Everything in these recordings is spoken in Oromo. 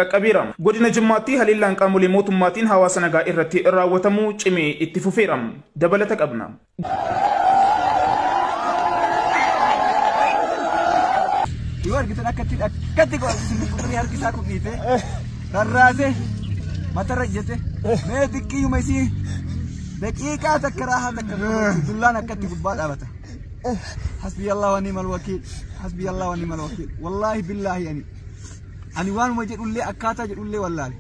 Qaqqabeera. Godina Jimmaatti haleellaan qaamolee mootummaatiin hawaasa nagaa irratti raawwatamu cimee itti fufeera. Dabalata qabna. Yoo argitan akkatti akkatti qulqullinni harki isaa kun dhiite rarraase matarra ijjete mee xiqqeeyuma isii daqiiqaa takka raahaa takka dullaan akkatti gubbaa dhaabata. Hasbi Allah wa ni'mal wakiil, hasbi Allah wa ni'mal wakiil, wallaahi billaahi ani waanuma jedhullee akkaataa jedhullee wallaale.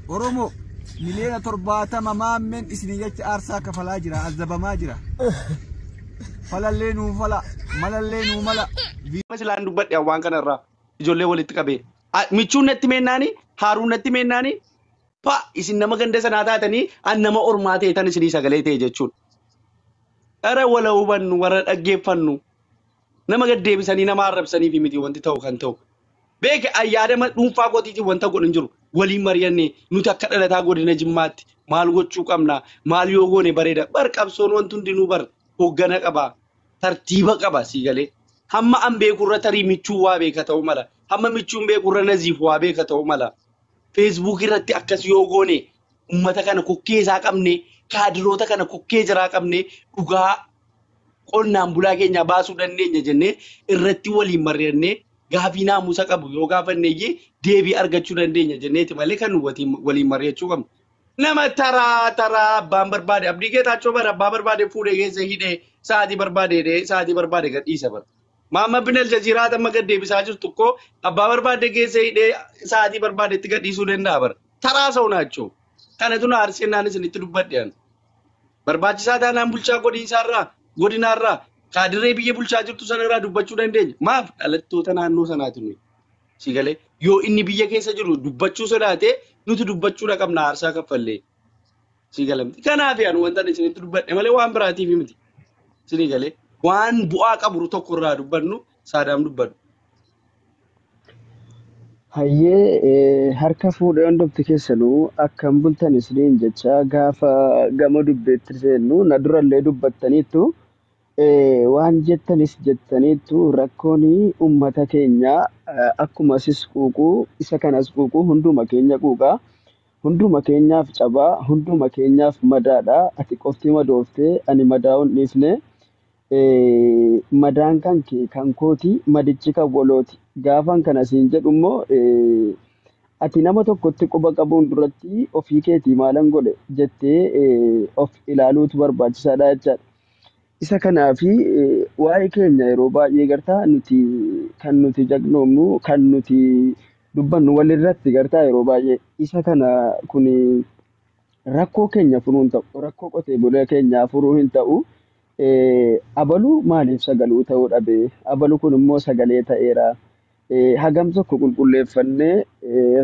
Oromoo 70,000,000 maammeen isinii jecha aarsaa kafalaa jira, azabamaa jira. Falallee nuu fala, malallee nuu mala. Silaan dubbadhe waan kanarraa ijoollee walitti qabee. Michuun natti meennaani, haaruun natti meennaani, pa isin nama ganda sanaa taatanii an nama ormaa ta'e tan isinii sagalee ta'e jechuudha. Dhara wala hubannu, warra dhaggeeffannu, nama gaddeebisanii nama arrabsanii fi miti wanti ta'u kan ta'u. Beeke yaadama dhuunfaa kootiitiin wanta godhan jiru waliin mari'annee nuti akka dhalataa godina Jimmaatti maal gochuu qabna, maal yoo goone bareeda. Bar qabsoon wanti hundinuu bar hoggana qaba, tartiiba qaba sii galee. Hamma an beekurra tarii michuu waa beeka ta'uu mala. Hamma michuun beekurra naziif waa beeka ta'uu mala. Facebook irratti akkas yoo goone uummata kana kokkee isaa qabne, kaadiroota kana kokkee jiraa qabne dhugaa qonnaan bulaa keenya baasuu dandeenya jennee irratti waliin mari'annee gaafii naamusa qabu yoo gaafanneeyyee deebii argachuu dandeenya jenneeti malee kan waliin mari'achuu qabnu. Nama taraa taraa abbaan barbaade Abdii Geetaachoo bara abbaa barbaade fuudhee keessa hidhee sa'aatii barbaade hidhee sa'aatii barbaade gadhiisa bara. Maamma bin Aljaziiraa amma gad deebisaa jirtu koo abbaa barbaade keessa hidhee sa'aatii barbaadetti gadhiisuu danda'a bara. Taraa sa'u naachoo. Kanatu na aarsee naan isinitti dubbadhe ani. Barbaachisaa taanaan bulchaa godinsaarraa godinaarraa kaadiree biyya bulchaa jirtu sanarraa dubbachuu dandeenya. Maaf dhalattoota naannoo sanaati nuyi. Si galee yoo inni biyya keessa jiru dubbachuu sodaate nuti dubbachuu qabna aarsaa kaffallee. Si galamti. Kanaaf ani wanta isinitti dubbadhe malee waan biraatiif miti. Isinii galee waan bu'aa qabu tokko irraa dubbannu saadaam dubbadhu. Hayyee harka fuudhee hundumti keessanuu akkam bultan isiniin jecha gaafa gama dubbeetti seennu na durallee dubbattaniittu waan jettanis jettaniittu rakkoon uummata keenyaa akkuma sis quuquu isa kanas quuquu hunduma keenya quuqaa, hunduma keenyaaf cabaa, hunduma keenyaaf madaadha. Ati qofti madooftee ani madaa'uun dhiifne. Madaan kan kee kan kooti, madichi kan walooti. Gaafan kana siin jedhu immoo ati nama tokkotti quba qabuun duratti ofii keetii maalan godhe jettee of ilaaluutu barbaachisaadha jechaadha. Isa kanaafi waa'ee keenya yeroo baay'ee gartaa nuti kan nuti jagnoomnu kan nuti dubbannu walirratti gartaa yeroo baay'ee isa kana kuni rakkoo keenya furuu hin ta'u, rakkoo qotee bulaa keenyaa furuu hin ta'u. Abaluu maaliif sagaluu ta'uu dhabe? Abalu kun immoo sagalee ta'eera. Hagam tokko qulqulleeffannee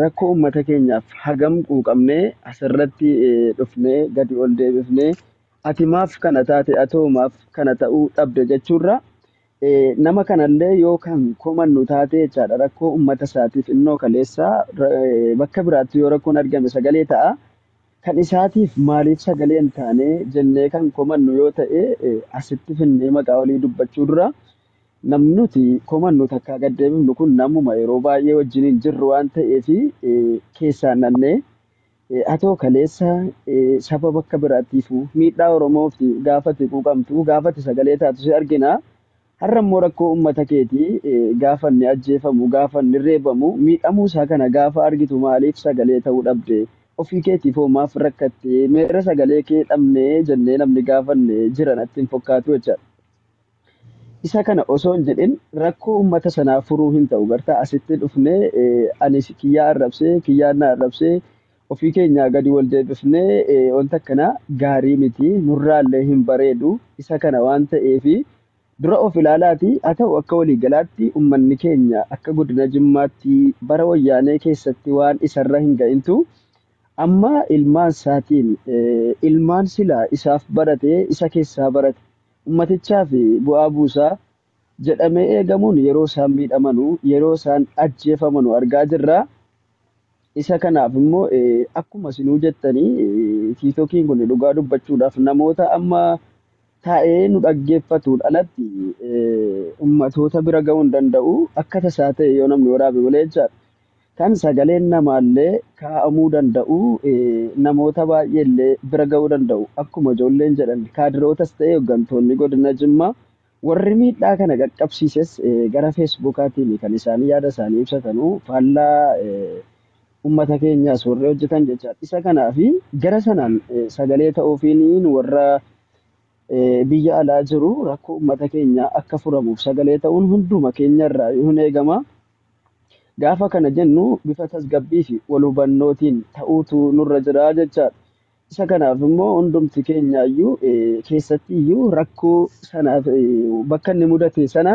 rakkoo uummata keenyaaf hagam quuqamnee asirratti dhufnee gadi ol deebifnee ati maaf kana taate, atoo maaf kana ta'uu dhabde jechuurra nama kanallee yoo kan komannu taate jechaadha. Rakkoo uummata isaatiif innoo kaleessaa bakka biraatti yoo rakkoon argame sagalee ta'a. Kan isaatiif maaliif sagalee hin taane jennee kan komannu yoo ta'e asitti finnee maqaa olii dubbachuu dura namni nuti komannu takkaa gad deebifnu kun namuma yeroo baay'ee wajjin hin jirru waan ta'eef keessaan nannee atoo kaleessa saba bakka biraattiifuu miidhaa Oromoof gaafati quuqamtu gaafati sagalee taatu si argina. Har'a immoo rakkoo uummata keetii gaafa inni ajjeefamu gaafa inni reebamu miidhamuu isaa kana gaafa argitu maaliif sagalee ta'uu dhabde? Ofii keetiif hoo maaf rakkattee meerra sagalee kee dhabnee jennee namni gaafanne jira natti hin fakkaatu jechaadha. Isa kana osoo hin jedhin rakkoo uummata sanaa furuu hin ta'u. Gartaa asitti dhufnee ani kiyyaa arrabsee kiyyaan na arrabsee ofii keenyaa gadi wal deebifnee wanta akkanaa gaarii miti, nurraallee hin bareedu. Isa kana waan ta'eefi dura of ilaalaati. Haa ta'u akka waliigalaatti uummanni keenya akka godina Jimmaatti bara wayyaanee keessatti waan isarra hin ga'intu amma ilmaan isaatiin ilmaan silaa isaaf barate isa keessaa barate uummatichaa fi bu'aa buusaa jedhamee eegamuun yeroo isaan miidhamanu yeroo isaan ajjeefamanu argaa jirra. Isa kanaaf immoo akkuma isinuu jettanii tiiktookiin kun dhugaa dubbachuudhaaf namoota amma taa'ee nu dhaggeeffatuun alatti uummatoota bira ga'uu hin danda'u. Akka tasaa ta'e yoo namni waraabe malee jechaadha. Kan sagaleen namaallee kaa'amuu danda'u, namoota baay'eellee bira ga'uu danda'u. Akkuma ijoolleen jedhan kaadirootas ta'e hooggantoonni godina Jimmaa warri miidhaa kana qaqqabsiises gara feesbuukaatiin kan isaan yaada isaanii ibsatanuu faallaa uummata keenyaas warri hojjetan jechaadha. Isa kanaafi gara sanaan sagalee ta'uufiin warra biyya alaa jiru rakkoo uummata keenyaa akka furamuuf sagalee ta'uun hunduma keenya irraa hin eegama. Gaafa kana jennu bifa tasgabbii fi wal hubannootiin ta'uutu nurra jira jechaadha. Isa kanaaf immoo hundumti keenyaayyuu keessatti iyyuu rakkoo sanaaf bakka inni mudate sana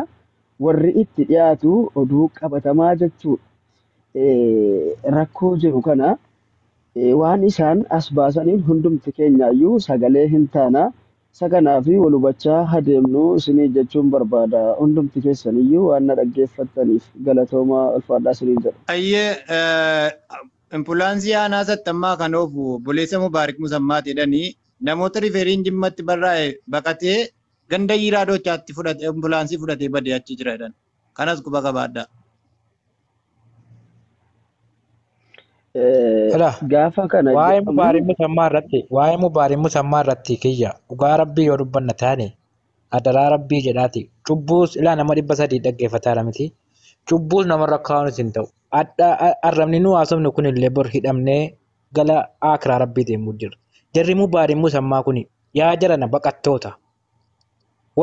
warri itti dhiyaatu oduu qabatamaa jechuudha. Rakkoo jiru kana waan isaan as baasaniin hundumti keenyaayyuu sagalee hin taana. Isa kanaaf wal hubachaa adeemnu isinii jechuun barbaada. Hundumti keessaniyyuu waan na dhaggeeffattaniif galatoomaa ulfaadhaa isiniin jedha. Ayyee ambulaansii aanaa sattammaa kan oofu obboleessa Mubaarik Musammaati jedhanii namoota rifeeriin Jimmatti barraa'e baqatee ganda Yiraa Dochaatti fudhate ambulaansii fudhatee badee achi jira jedhan. Kanas quba qabaadha. Alaa Gaafa kana waa'ee jedhamu mubaarin musammaa irratti waa'ee mubaarin musammaa irratti kiyya dhugaa rabbii yoo dubbanna taane adaraa rabbii jedhaati cubbuus ilaa nama 300 dhaggeeffataara miti cubbuus namarra kaa'uunis hin ta'u arrabni nu haasofnu kun illee bor hidhamnee gala akiraa rabbii deemuu jira jarri mubaarin musammaa kun yaa jarana baqattoota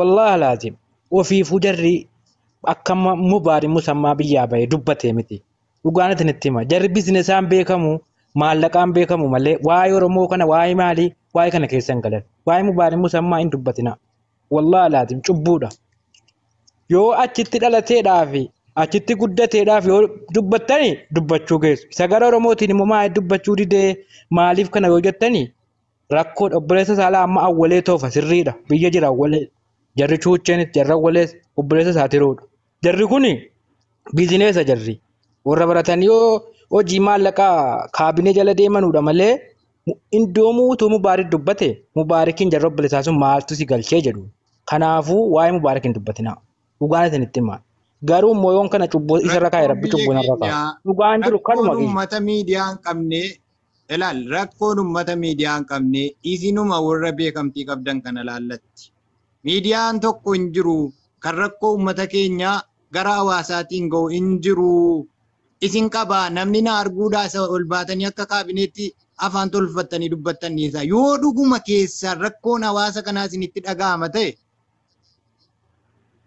wallaahi laazim ofiifuu jarri akka mubaarin musammaa biyyaa bahee dubbatee miti. Dhugaan isin itti hima. Jarri bizinesaan beekamu, maallaqaan beekamu malee waa'ee Oromoo kana waa'ee maalii waa'ee kana keessa hin galan. Waa'ee mubaarin musammaa hin dubbatina. Wallaahi laazim cubbuudha. Yoo achitti dhalateedhaaf achitti guddateedhaaf yoo dubbattani dubbachuu geessu. Isa gara Oromootiin immoo maaliif dubbachuu didee maaliif kana yoo jettani rakkoodha. Obboleessa saalaa amma awwalee toofa sirriidha. Biyya jira awwalee. Jarri cuucheenis jarri awwalees obboleessa isaa tiruudha. Jarri kuni bizineesa jarri. Warra baratanii yoo hojii maallaqaa kaabinee jala deemanuudha malee indoomuu utuu mubaarik dubbate mubaarikiin jarri obboleessaa sun maaltu si galchee jedhu. Kanaafuu waa'ee mubaarik hin dubbatinaa. Dhugaan isin itti himaa. Garuu immoo yoon kana cubbuu isarra kaa'e Rakkoon rabbi biyya cubbuu narra kaa'a. keenyaa Dhugaan jiru kanuma rakkoon kiyya. uummata miidiyaa hin qabne ilaal rakkoon uummata miidiyaa hin qabne isinuma warra beekamtii qabdan kana laallatti. Miidiyaan tokko hin jiru kan rakkoo uummata keenyaa gara hawaasaatiin ga'u hin jiru. Isin qabaa namni na arguudhaa isa ol baatanii akka kaabineetti afaan tolfattanii dubbattan dhiisaa. Yoo dhuguma keessaa rakkoon hawaasa kanaa isinitti dhaga'ama ta'e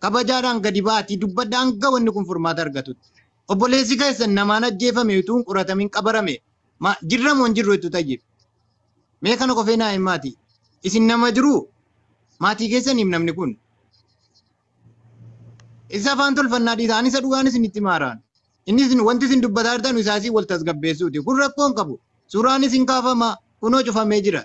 kabajaadhaan gadi baatii dubbadhaa hanga wanni kun furmaata argatutti. Obboleessi keessan namaan ajjeefame utuu hin qoratamin qabarame jirra moo hin jirru itti tayyib. Mee kana qofee naa himaati. Isin nama jiruu maatii keessaniif namni kun. Isa afaan tolfannaa dhiisaa ani isa dhugaan isinitti maaraan. Inni isin wanti isin dubbataa jirtan isaasii wal tasgabbeessuuti. Kun rakkoo hin qabu. Suuraan isin kaafama kunoo cufamee jira.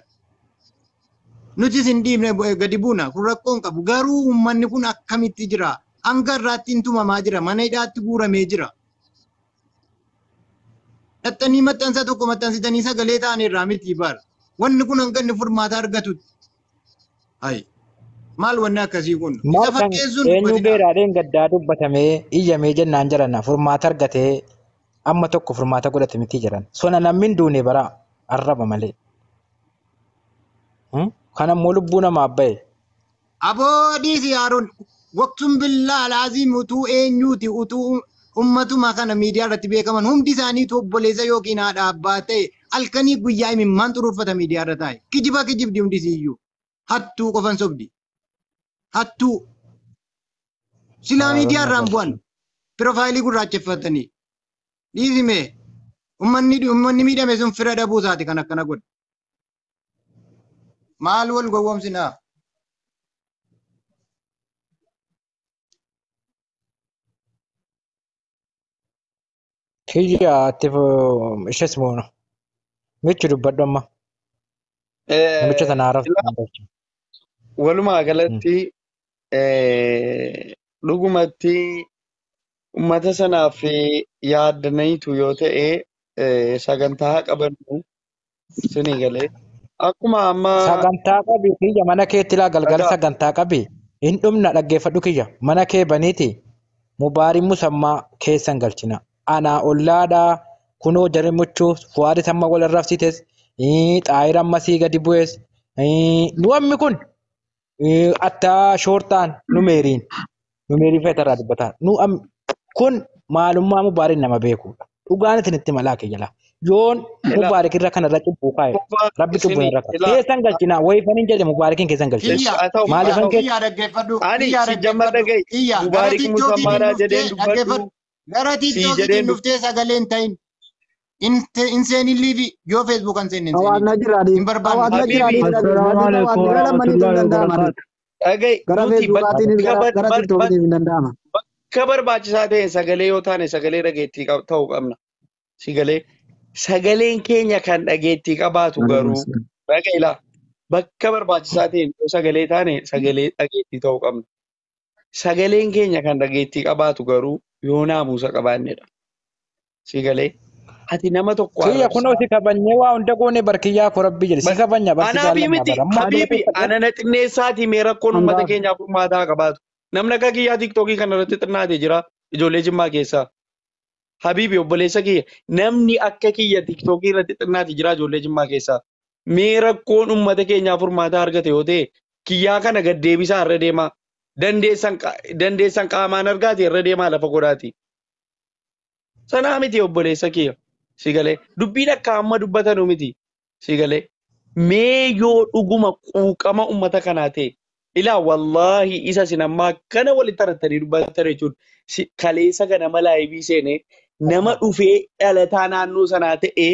Nuti isin dhiibne gadi buuna kun rakkoo hin qabu. Garuu uummanni kun akkamitti jira? Hanga irraatti hin tumamaa jira. Mana hidhaatti guuramee jira. Dhaxxanii maxxansa tokko maxxansitanii sagalee ta'an irraa miti bara. Wanni kun hanga inni furmaata argatutti. Hayi. Maal wanni akkasii kun? Isa Maal kan fakkeessuun eenyu dubbatinaa. beeraadheen gaddaa dubbatamee iyyamee jennaan jarana furmaata argatee amma tokko furmaata godhate miti jiran. Sona namni hin duune bara arraba malee. Kan ammoo lubbuu namaaf bahe. Aboo dhiisi Haaruun waqtuun billaa laaziim utuu eenyuuti utuu ummatuma kana miidiyaa irratti beekaman hundi isaaniitu obboleessa yookiin haadha abbaa ta'e halkanii guyyaa imimmaan xuruurfata miidiyaa irra taa'e. Kijiba kijibdi hundi isiiyyuu. Hattuu qofan sobdi. Hattuu. Silaa Haaruun miidiyaa irraan agarsiisa. bu'an piroofaayilii gurraacheffatanii. Dhiisi mee ummanni miidhame sun fira dhabuu isaati kan akkana godhe. Maal wal gowwoomsinaa? Kiyya ati ishees moona. Michi dubbadhu amma. Namicha sana haaraaf. Walumaa galatti dhugumatti uummata sanaaf yaaddaniitu yoo ta'e sagantaa qabannu isinii galee akkuma amma Sagantaa qabi kiyya mana keetti ilaa galgala dhagaa sagantaa qabi. Hin dhumna dhaggeeffadhu kiyya mana kee baniiti. Mubaarin musammaa keessan galchina. Anaa ollaadhaa Kunoo jarri muchuu Fuwaadis amma wal arrabsites xaayira ammasii gadi bu'es nu ammi kun attaa shoortaan nu meeriin nu meerii feetarraa dubbataa nu kun maalummaa Mubaarik nama beekudha. Dhugaan isinitti malaa kee jala. Yoon Mubaarik irra kanarra cubbuu kaa'e rabbi cubbuu irra kaa'e. Keessan galchinaa wayifaniin jedhe Mubaarikin keessan galchina. Kiyya Maaliifan keessa kiyya dhaggeeffadhu Ani kiyya si jamma dhaggeeffadhu dhaga'i. kiyya gara Mubaarik tiiktookiitiin Musammaadhaa dhuftee jedheen dubbadhu. dhaggeeffadhu gara Si jedheen tiiktookiitiin dhuftee sagalee hin ta'in hin seenin liivi yoo feesbuuk hin seenne hin seenin Hawaasna jiraanii hin barbaanne hawaasna Habibi jiraanii Assalaamu dhaggeeffadhu alaikum gara lamaniitu hin warahmatullahi danda'ama. wabarakatuh. dhaga'i Gara nuti feesbuukaatiinis bakka gara tiiktookiitiin hin danda'ama. bakka barbaachisaa ta'e sagalee yoo taane sagalee dhageettii ta'uu qabna. Sigalee sagaleen keenya kan dhageettii qabaatu garuu dhaga'i laa bakka barbaachisaa ta'e yoo sagalee taane sagalee dhageettii ta'uu qabna. Sagaleen keenya kan dhageettii qabaatu garuu yoo naamusa qabaannedha. Sigalee ati nama tokko Kiyya kunoo arrabsitaa. si kabanyee waa hunda goone barkiyyaa koo rabbi jedhe si kabanya barsi Anaafi jaallannaa miti bara. Amma habiibi ana na xinneessaatii mee rakkoon uummata Hangaaf keenyaaf furmaataa qabaatu. Namni akka kiyyaa tiiktookii kana irratti xinnaate jira ijoollee jimmaa keessaa. Habiibi obboleessa kiyya namni akka kiyya tiiktookii irratti xinnaate jira ijoollee jimmaa keessaa. Mee rakkoon uummata keenyaaf furmaataa argate yoo ta'e kiyyaa kana gad deebisaa irra deemaa. Dandeessan qaamaan argaate irra deemaa lafa godhaati. Sanaa miti obboleessa kiyya. Si galee dubbiin akka amma dubbatanu miti. Si galee mee yoo dhuguma quuqama uummata kanaa ta'e ilaa wallaahi isa isin amma akkana walitti harattanii dubbatan jechuun kaleessa ganama laayivii seenee nama dhufee dhalataa naannoo sanaa ta'e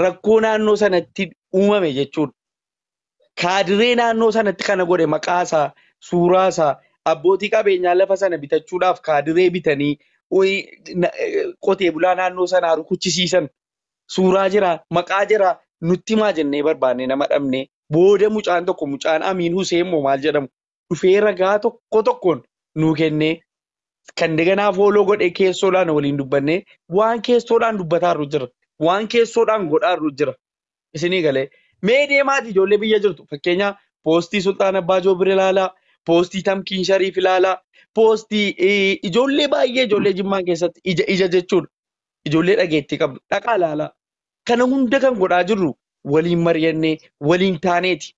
rakkoo naannoo sanatti uumame jechuudha. Kaadiree naannoo sanatti kana godhe maqaasaa, suuraasaa, abbootii qabeenyaa lafa sana bitachuudhaaf kaadiree bitanii qotee bulaa naannoo sanaa rukuchisiisan suuraa jira, maqaa jira, nutti himaa jennee barbaanne nama dhabne booda mucaan tokko mucaan Amiin Huseen moo maal jedhamu dhufee ragaa tokko tokkoon nuu kennee kan daganaa fooloo godhee keessoodhaan waliin dubbannee waan keessoodhaan dubbataarru jira. Waan keessoodhaan godhaarru jira. Isinii galee mee deemaati ijoollee biyya jirtu fakkeenyaa poostii Sultaan Abbaa Joobir ilaalaa, poostii Tamkiin Shariif ilaalaa, poostii ijoollee baay'ee ijoollee Jimmaa keessatti ija ija jechuudha. Ijoollee dhageettii qabdu dhaqaa ilaalaa. Kana hunda kan godhaa jirru waliin mari'annee waliin taaneeti.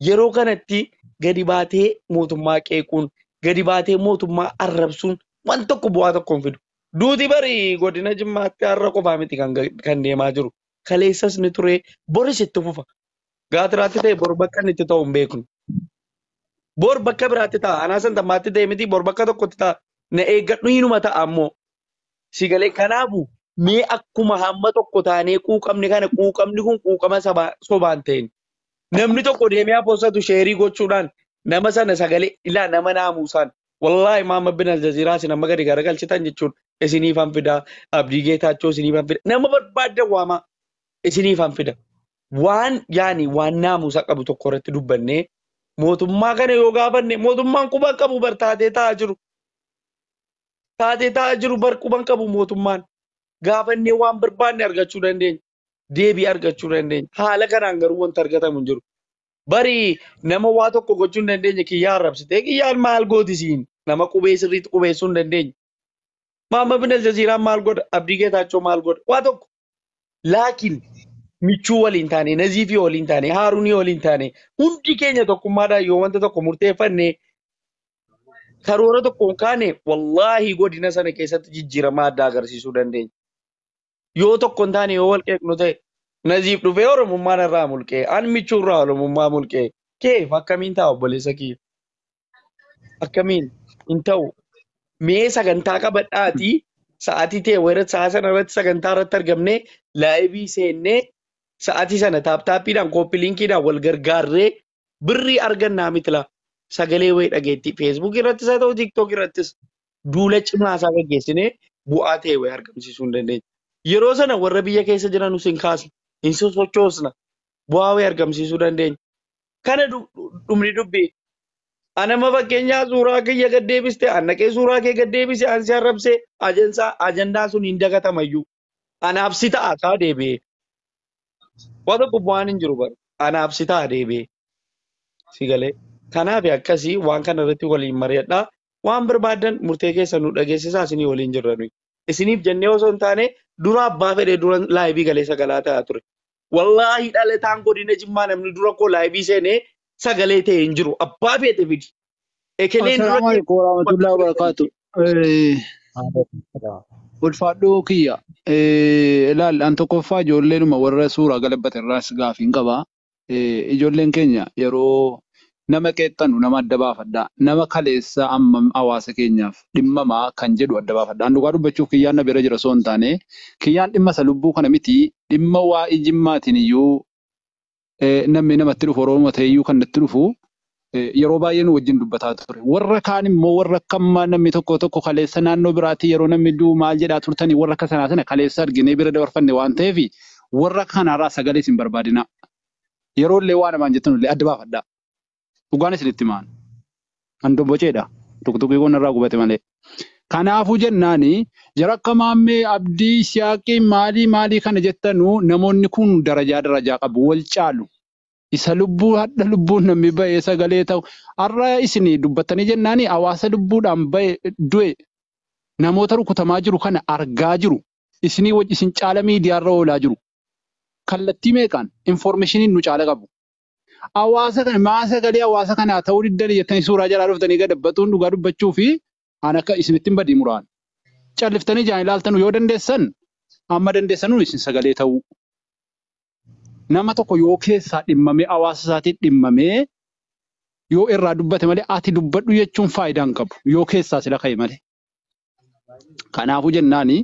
Yeroo kanatti gadi baatee mootummaa qeequun, gadi baatee mootummaa arrabsuun waan tokko bu'aa tokko hin fidu. Duuti bari godina Jimmaatti har'a qofaa miti kan deemaa jiru. Kaleessas ni ture, boris itti fufa. Gaatiraatti ta'e bor bakka inni itti ta'u hin beeknu. Bor bakka biraatti ta'a. Anaa santammaatti ta'e miti bor bakka tokkotti ta'a. Na eeggadhu hinuma ta'a ammoo. Si galee kanaafu mee akkuma hamma tokko taanee quuqamni kana quuqamni kun quuqama sobaan ta'in. Namni tokko deemee hafoosatu sheerii gochuudhaan nama sana sagalee ilaa nama naamuusaan wallaahi Maamma bin Aljaziiraa isin amma gadi garagalchitan jechuun isiniifan fida Abdii Geetaachoo isiniifan fida nama barbaaddan waamaa isiniifan fida. Waan yaani waan naamusa qabu tokko irratti dubbannee mootummaa kana yoo gaafanne mootummaan quban qabu bar taatee taa'aa jiru. Taatee taa'aa jiru bar quban qabu mootummaan. Gaafannee waan barbaanne argachuu dandeenya. Deebii argachuu dandeenya. Haala kanaan garuu wanta argatamu hin jiru. Bari nama waa tokko gochuu hin dandeenye kiyyaa arrabsitee kiyyaan maal gooti siin nama qubee sirriitti qubeessuu hin dandeenye. Maamma bin Aljaziiraan maal godha? Abdii Geetaachoo maal godha? Waa tokko. Laakiin michuu waliin taane, Naziifii waliin taane, Haarunii waliin taane hundi keenya tokkummaadhaan yoo wanta tokko murteeffanne karoora tokkoon kaane wallaahi godina sana keessatti jijjiirama addaa agarsiisuu dandeenya. Yoo tokko hin taane yoo wal qeeqnu ta'e Naziif dhufee Oromummaan irraa mulqee an michuu irraa Oromummaa mulqee keef akkamiin ta'a obboleessa kiyya? Akkamiin hin ta'u. Mee sagantaa qabadhaatii sa'aatii ta'e wayirratti sa'a sana irratti sagantaa irratti argamnee laayivii seennee sa'aatii sana taaptaappiidhaan kooppilinkiidhaan wal gargaarree birrii argannaa mitila sagalee wayii dhageetti feesbuuk irrattis haa ta'u tiiktook irrattis duula cimaa isaa gaggeessinee bu'aa ta'e wayii argamsiisuu hin dandeenya. Yeroo sana warra biyya keessa jiran nus hin kaasne hin sosochoosna bu'aa wayii argamsiisuu dandeenya. Kana dhumni dubbii. Anama fakkeenyaa suuraa kiyya gad deebiste, an naqee suuraa kee gad deebise, an si arrabse, ajandaa sun hin dagatamayyuu. Anaaf si ta'a kaa deebi'ee. Waa tokko bu'aan hin jiru bara. Anaaf si ta'a deebi'ee. Si galee. Kanaaf akkasii waan kana irratti waliin mari'adhaa. Waan barbaadan murtee keessa nu dhageessisaa isinii waliin jirra nuyi. Isiniif jennee osoo hin taane dura abbaa fedhee dura live galee sagalaa ta'aa ture. Wallaahi dhalataan godina Jimmaa namni dura koo live seenee sagalee ta'e hin jiru. Abbaa feete fidi. Ekeleen dura Assalaamu alaikum warahmatullahi wabarakatuh. Ulfaadhoo kiyya. Ilaal an tokkoffaa ijoolleenuma warra suuraa galabbate irraas gaafiin qaba. Ijoolleen keenya yeroo nama qeexxanu nama adda baafadhaa. Nama kaleessa ammam hawaasa keenyaaf dhimmamaa kan jedhu adda baafadhaa. An dhugaa dubbachuuf kiyyaan na bira jira osoo hin taane kiyyaan dhimma isa lubbuu kana miti dhimma waa'ee jimmaatiin iyyuu namni namatti dhufu Oromoo ta'e iyyuu kan natti dhufu yeroo baay'ee nu wajjin dubbataa ture. Warra kaan immoo warra akka ammaa namni tokko tokko kaleessa naannoo biraatii yeroo namni du'u maal jedhaa turtanii warra akka sanaa sana kaleessa arginee bira dabarfanne waan ta'eef warra kanarraa sagalee isin barbaadina. Yeroo illee waan namaan jettan illee adda baafadhaa. Dhugaan isinitti himaan. An domboceedha. Tuqtuqii kun irraa gubate malee. Kanaafuu jennaani jara akka maammee abdii siyaaqii maalii maalii kana jettanuu namoonni kun darajaa darajaa qabu wal caalu. Isa lubbuu hadha lubbuun namni ba'ee sagalee ta'u har'a isin dubbattanii jennaani hawaasa lubbuudhaan ba'e du'e namoota rukutamaa jiru kana argaa jiru. Isinii wajji isin caala miidiyaarra oolaa jiru. Kallattii meeqaan infoormeeshiniin nu caala qabu. Hawaasa kana maa sagalee hawaasa kanaa ta'uu diddanii jettanii suuraa jalaa dhuftanii gadabbatuun dhugaa dubbachuu fi an akka isinitti hin badii muraan. Calliftanii ijaan ilaaltan yoo dandeessan amma dandeessanuun isin sagalee ta'uu. Nama tokko yoo keessaa dhimmamee hawaasa isaatiin dhimmamee yoo irraa dubbate malee ati dubbadhu jechuun faayidaa hin qabu yoo keessaa sila ka'e malee. Kanaafuu jennaani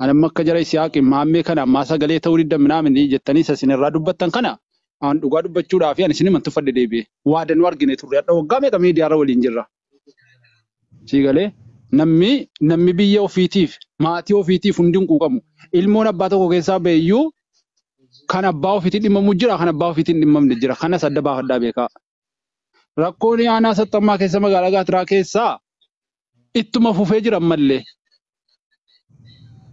ani amma akka jara Isihaaqi maammee kana ammaa sagalee ta'uu didda minaamin jettanii isa isin irraa dubbattan kana an dhugaa dubbachuudhaaf ani isin himan tuffadhe deebi'e. Waa danuu argine turre hadha waggaa meeqa miidiyaarra waliin jirra. Sii galee namni biyya ofiitiif maatii ofiitiif hundi hin quuqamu. Ilmoon abbaa tokko keessaa ba'e iyyuu kan abbaa ofiitiin dhimmamu jira kan abbaa ofiitiin dhimmamne jira. Kanas adda baafadhaa beekaa. Rakkoon aanaa saxxammaa keessa magaalaa Gaatiraa keessaa ittuma fufee jira ammallee.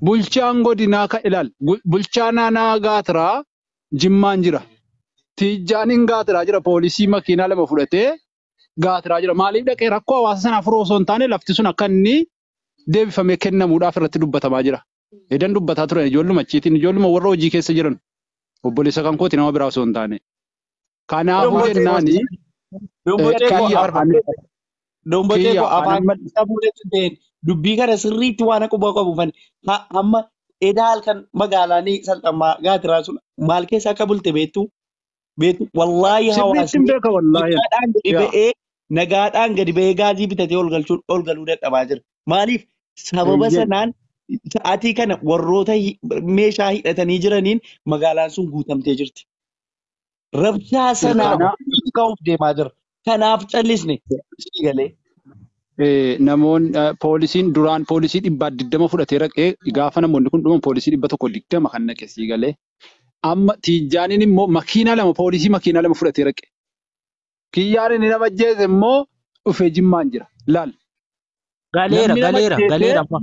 Bulchaan godinaa kan ilaal bulchaan aanaa Gaatiraa Jimmaan jira. Tiijjaaniin Gaatiraa jira poolisii makiinaa lama fudhatee Gaatiraa jira. Maaliif dhaqee rakkoo hawaasa sanaa furuu osoo hin taane lafti sun akka inni deebifamee kennamuudhaaf irratti dubbatamaa jira. Edan dubbataa turan ijoolluma achiitiin ijoolluma warra hojii keessa jiran obboleessa kan kooti nama biraa osoo hin taane. Kanaafuu jennaani Dombocee koo kiyya afaan ani Dombocee kiyya koo afaan ani amma samuuletti ta'een dubbii kana sirriitti waan quba qabu fan amma edaa halkan magaalaanii salxammaa gaatiraa sun maal keessa akka bulte beektu beektu wallaahi sirriitti hin hawaasni beeka wallaahi. nagaadhaan gadi Yaa ba'ee nagaadhaan gadi ba'ee gaazii bitatee ol galchuu ol galuu dadhabaa jira. Maaliif sababa eeyyee. sanaan sa'aatii kana warroota meeshaa hidhatanii jiraniin magaalaan sun guutamtee jirti. Rabshaa sanaaf Kana ka'uuf deemaa jira. Kanaaf callisne sii galee. Namoonni poolisiin duraan poolisii 120 fudhatee raqee gaafa namoonni kun dhuman poolisii 120 kan naqe sii galee. Amma tiijjaaniin immoo makiinaa lama poolisii makiinaa lama fudhatee raqe. Kiyyaan inni nama ajjeese immoo dhufee Jimmaan jira. Laal Galeera namni nama galeera ajjeese galeera amma.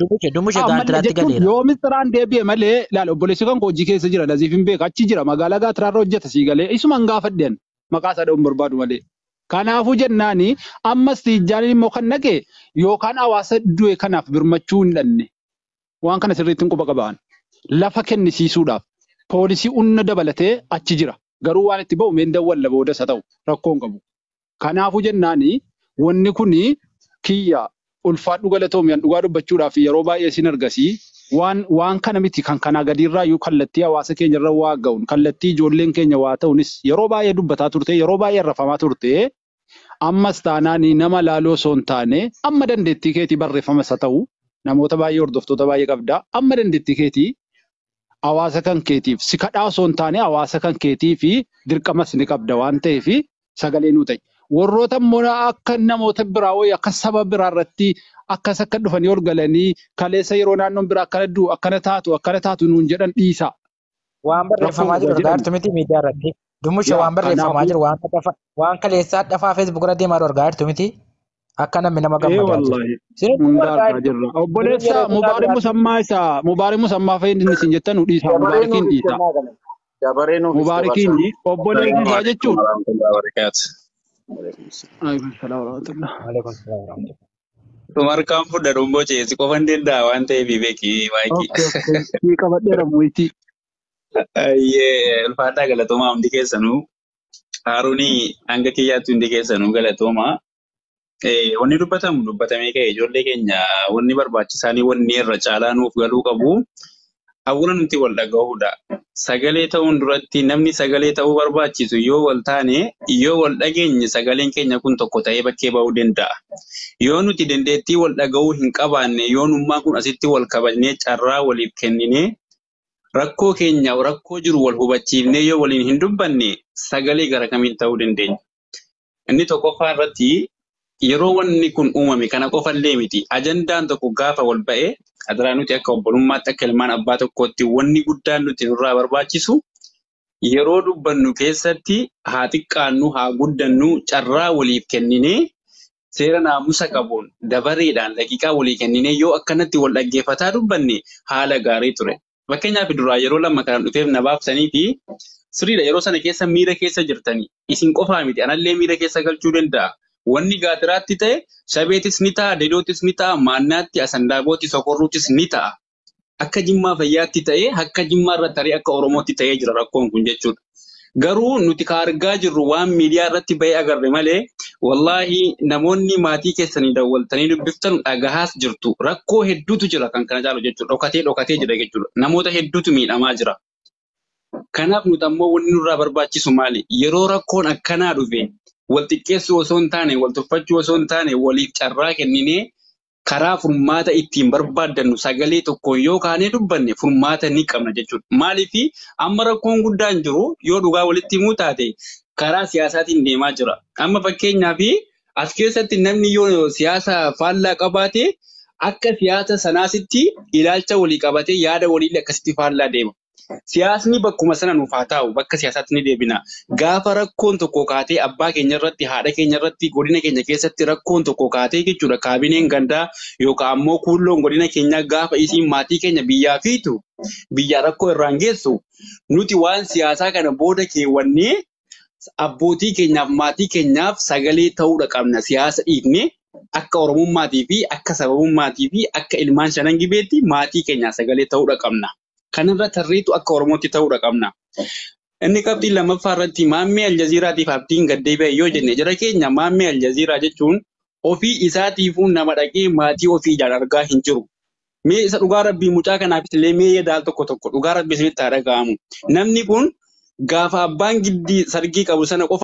Dumushe dumushe ammallee gaatiraatti jechuun galeera. yoo misiraan deebi'e malee laal obboleessi kan koo hojii keessa jira laziif hin beeku achi jira magaalaa gaatiraarra hojjeta sii galee isuma hin gaafadheen maqaa isaa dha'uun barbaadu malee. Kanaafuu jennaani ammas tiijjaaniin immoo kan naqe yookaan hawaasa du'e kanaaf birmachuu hin dhanne waan kana sirriitti hin quba qabaan lafa kennisiisuudhaaf poolisii humna dabalatee achi jira garuu waan itti ba'u meendan walla boodas haa ta'u rakkoo hin qabu. Kanaafuu jennaani wanni kuni kiyya ulfaadhu galatoomi dhugaa dubbachuudhaaf yeroo baay'ee isin argasii waan kana miti kan kanaa gadiirraa iyyuu kallattii hawaasa keenya irra waa ga'uun kallattii ijoolleen keenya waa ta'uunis yeroo baay'ee dubbataa turte yeroo baay'ee rafamaa turte ammas taanaani nama laaloo osoo hin taane amma dandeettii keetii barreeffamas haa ta'u namoota baay'ee hordoftoota baay'ee qabda amma dandeettii keetii hawaasa kan keetiif si kadhaa osoo hin taane hawaasa kan keetii fi dirqamas ni qabda waan ta'eef sagalee nuu ta'e. Warroota immoo akka namoota biraa wayii akka saba biraa irratti akkas akka dhufanii ol galanii kaleessa yeroo naannoon biraa akkana du'u akkana taatu akkana taatu nuun jedhan dhiisa. Waan Rakkoo barreeffamaa qaba jiru argaa jedhan. jirtu miti miidiyaa irratti. Dumushe Yaa waan barreeffamaa kanaafuu jiru waan dhafa waan kaleessaa dhafaa Facebook irra deemaa jiru argaa jirtu miti. Akka namni nama ee gammadaa jiru. wallaahi Sirriitti hunda argaa argaa jirtu. jirra. Durii Obboleessa yeroo kutaa Mubaarik biraatti Musammaa isa Mubaarik Musammaa fa'i inni isin jettan dhiisa Dabaree Mubaarikiin nuuf dhiisa. kennaa kana. Dabaree nuuf Mubaarikiin dabarsaa. obboleessi Assalamu isaa alaikum jechuun. warahmatullahi wabarakatuh. Alaikum salaam wa rahmatullah. Waalaikum salaam warahmatullahi. Sumarkaan fudha dhumboo ceesi qofan danda'a waan ta'eef beeki maayikii. Okay, okay. Sii qabadheera mooyitii. Ayyee ulfaataa galatoomaa hundi keessanuu. Haaruuni hanga kiyyaatti hundi keessanuu galatoomaa. Wanni dubbatamu dubbatamee ka'e ijoollee keenya wanni barbaachisaanii wanni irra caalaa nuuf galuu qabu. Hawwuna nuti wal dhaga'uudha. Sagalee ta'uun duratti namni sagalee ta'uu barbaachisu yoo wal taane yoo wal dhageenye sagaleen keenya kun tokko ta'ee bakkee ba'uu danda'a. Yoo nuti dandeettii wal dhaga'uu hin qabaanne yoo nummaa kun asitti wal kabajnee carraa waliif kenninee rakkoo keenya rakkoo jiru wal hubachiifnee yoo waliin hin dubbanne sagalee gara kamiin ta'uu dandeenya. Inni tokkoffaa irratti yeroo wanni kun uumame kana qofallee miti. Ajandaan tokko gaafa wal ba'e adaraa nuti akka obbolummaatti akka ilmaan abbaa tokkootti wanni guddaan nuti nurraa barbaachisu yeroo dubbannu keessatti haa xiqqaannu haa guddannu carraa waliif kenninee seera naamusa qabuun dabareedhaan daqiiqaa walii kenninee yoo akkanatti wal dhaggeeffataa dubbanne haala gaarii ture. Fakkeenyaaf duraa yeroo lama kan dhufeef na baafsanii fi sirriidha yeroo sana keessa miira keessa jirtanii isin qofaa miti anallee miira keessa galchuu danda'a. Wanni gaatiraatti ta'e shabeetis ni ta'a, dedootis ni ta'a, maannaatti, asandaabootti, sokorruuttis ni ta'a. Akka jimmaa fayyaatti ta'ee akka jimmaa irra tarii akka Oromootti ta'ee jira rakkoon kun jechuudha. Garuu nuti ka argaa jirru waan miidiyaa irratti ba'ee agarre malee wallaahi namoonni maatii keessanii dawwaltanii dubbiftan dhagahaas jirtu. Rakkoo hedduutu jira kan kana caalu jechuudha. Dhokatee dhokatee jira jechuudha. Namoota hedduutu miidhamaa jira. Kanaaf nuti ammoo wanni nurraa barbaachisu maali? Yeroo rakkoon akkanaa dhufe wal xiqqeessuu osoo hin taane, wal tuffachuu osoo hin taane, waliif carraa kenninee karaa furmaata ittiin barbaaddannu sagalee tokkoon yoo kaanee dubbanne furmaata ni qabna jechuudha. Maaliif amma rakkoon guddaan jiru yoo dhugaa walitti himuu taate karaa siyaasaatiin deemaa jira. Amma fakkeenyaaf as keessatti namni yoo siyaasa faallaa qabaate akka siyaasa sanaasitti ilaalcha walii qabatee yaada waliillee akkasitti faallaa deema. Siyaasni bakkuma sana nuuf haa taa'u bakka siyaasaatti ni deebina. Gaafa rakkoon tokko kaatee abbaa keenya irratti, haadha keenya irratti, godina keenya keessatti rakkoon tokko kaatee jechuudha. Kaabineen gandaa yookaan ammoo kuulloon godina keenyaa gaafa isiin maatii keenya biyyaa fiitu biyyaa rakkoo irraan geessu nuti waan siyaasaa kana booda keewwannee abbootii keenyaaf maatii keenyaaf sagalee ta'uudha qabna. Siyaasa dhiifnee akka Oromummaatii fi akka sababummaatii fi akka ilmaan shanan gibeetti maatii keenyaaf sagalee ta'uudha qabna. Kanarra tarreetu akka Oromootti ta'uudha qabna. Inni qabxii lammaffaa irratti maammee Aljaziiraatiif abdiin gaddeebi'e yoo jenne jara keenya maammee Aljaziiraa jechuun ofii isaatiifuu nama dhaqee maatii ofii ijaan argaa hin jiru. Mee isa dhugaa rabbii mucaa kanaafis illee mee yaadaal tokko tokko dhugaa rabbii isinitti haa dhaga'amu. Namni kun gaafa abbaan giddii sargii qabu sana qofa.